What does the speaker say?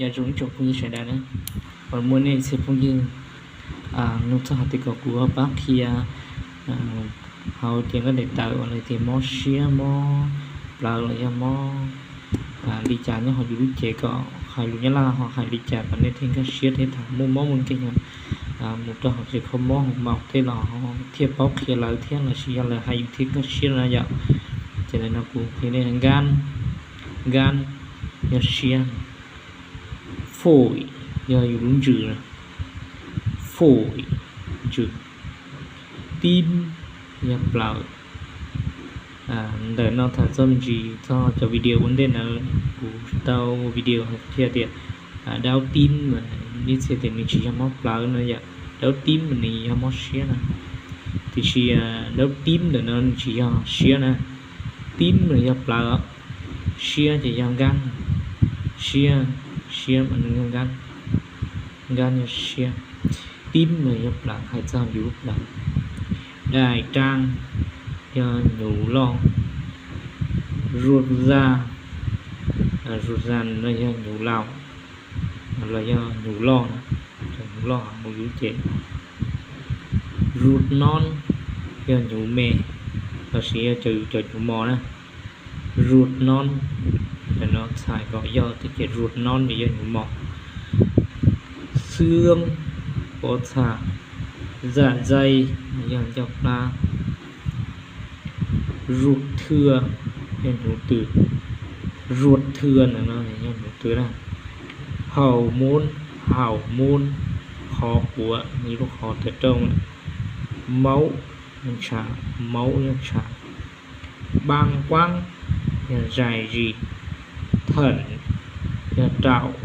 Nyob zoo ib tsoom phooj ywg sawv daws na, uas muaj nej txhia phooj ywg nug txog hais tias kom kuv pab qhia hauv ces nkauj daim tawv uas lawv tias mob siab mob plawv los yog mob li cas nyob hauv yus lub cev, kom hais lus Nyab Laj ho hais li cas kom nej thiaj nkag siab thiab thaum muaj mob muaj nkeeg mus rau hauv tsev kho mob hauv maum tej los thiaj paub qhia lawv thiab lossis yog lawv hais yus thiaj nkag siab no yom. Ces ntawm no kuv qhia nej, nkab, nkab yog siab, foj yog yus lub ntsws, foj, ntsws, tib yog plawv. Ntawm no tham txog me ntsis txog cov video ua ntej ntawd, kuv tau video hais qhia tias daub tib mas nej txhais tias nws tsis yog mob plawv no yom, daub tib mas nws yog mob siab na. Tiam sis daub tib ntawm no nws tsis yog siab na, tib mas yog plawv, siab ces yog nkab, siab, siab mas nws yog nkab, nkab yog siab, tib mas yog plawv hais txog yus lub plawv. Dai raab yog hnyuv loj, zuj zaj, zuj zaj no yog hnyuv laus los yog hnyuv loj, cov hnyuv loj hauv yus lub cev. Zuj nob yog hnyuv me lossis yog cov yus cov hnyuv mos na. Zuj nob, ntawm no txhais kom yog tias zuj nob ces yog hnyuv mos. Xwb, pob txha. Zaj zaib yog ncauj plab. Zuj thwj yog hnyuv tws. Zuj thwj ntawm no yog hnyuv tws na. Haus mub, haus mub, qhov quav, ib lub qhov tawm rooj. Maub, ntshav, maub yog ntshav. Npab nquab yog zais zis. Thawm yog raum,